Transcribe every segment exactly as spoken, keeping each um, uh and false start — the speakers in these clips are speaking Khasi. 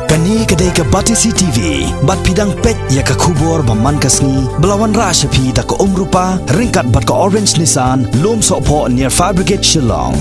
Kane ka dei ka Batesi T V, bad phi dang peit ïa ka khubor ba man ka sngi, ba la wanrah sha phi da ka Umrupa, ryngkat bad ka Orange Nissan, Lumsohphoh near Fire Brigade Shillong.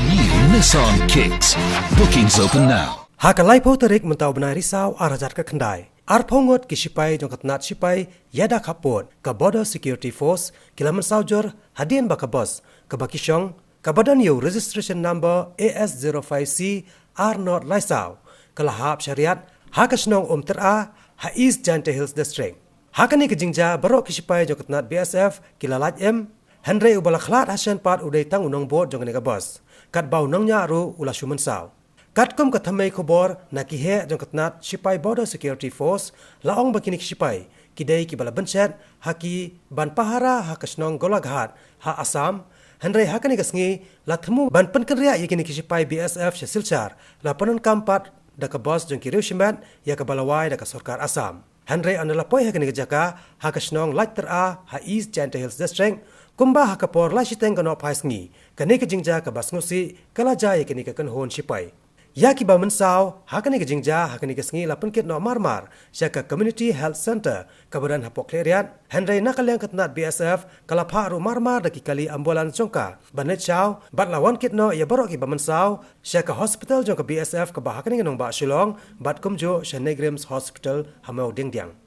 New Nissan Kicks. Bookings open now. Ha ka laiphew tarik mynta u bnai Risaw ar hajar khyndai, arphew ngut ki shipai jong ka tnat shipai ïada khappud, ka Border Security Force, ki la mynsaw jur hadien ba ka bus kaba ki shong, kaba don ïa u registration number A S zero five C R not lai saw, ka la hap sha riat ha ka shnong Umtyra, ha East Jaintia Hills District. Ha kane ka jingjia baroh ki shipai jong ka tnat B S F ki la lait im, hynrei uba la khlad ha shen pat u dei tang u nongbud jong kane ka bus, katba u nongñiah ruh u la shu mynsaw. Katkum ka thymmei khubor na ki heh jong ka tnat shipai Border Security Force, la ong ba kine ki shipai ki dei kiba la bynshet ha ki ban pahara ha ka shnong Golaghat, ha Assam, hynrei ha kane ka sngi la thmu ban pynkynriah ïa kine ki shipai B S F sha Silchar, la pyndonkam pat da ka bus jong ki riew shimet ïa kaba la wai da ka sorkar Assam. Hynrei ynda la poi ha kane ka jaka, ha ka shnong Laittyra, ha East Jaintia Hills District, kumba ha ka por lai shiteng ka nohphai sngi, kane ka jingjia kaba sngewsih ka la jia ïa kane ka kynhun shipai. Ïa kiba mynsaw ha kane ka jingjia ha kane ka sngi la pynkit noh mar mar sha ka Community Health Centre kaba don hapoh Khliehriat, hynrei na ka liang ka tnat B S F ka la phah ruh mar mar da ki kali ambulance jong ka ban leit shaw, bad la wan kit noh ïa baroh kiba mynsaw sha ka hospital jong ka B S F kaba ha kane ka nongbah Shillong, bad kumjuh sha NEIGRIHMS Hospital ha Mawdiangdiang.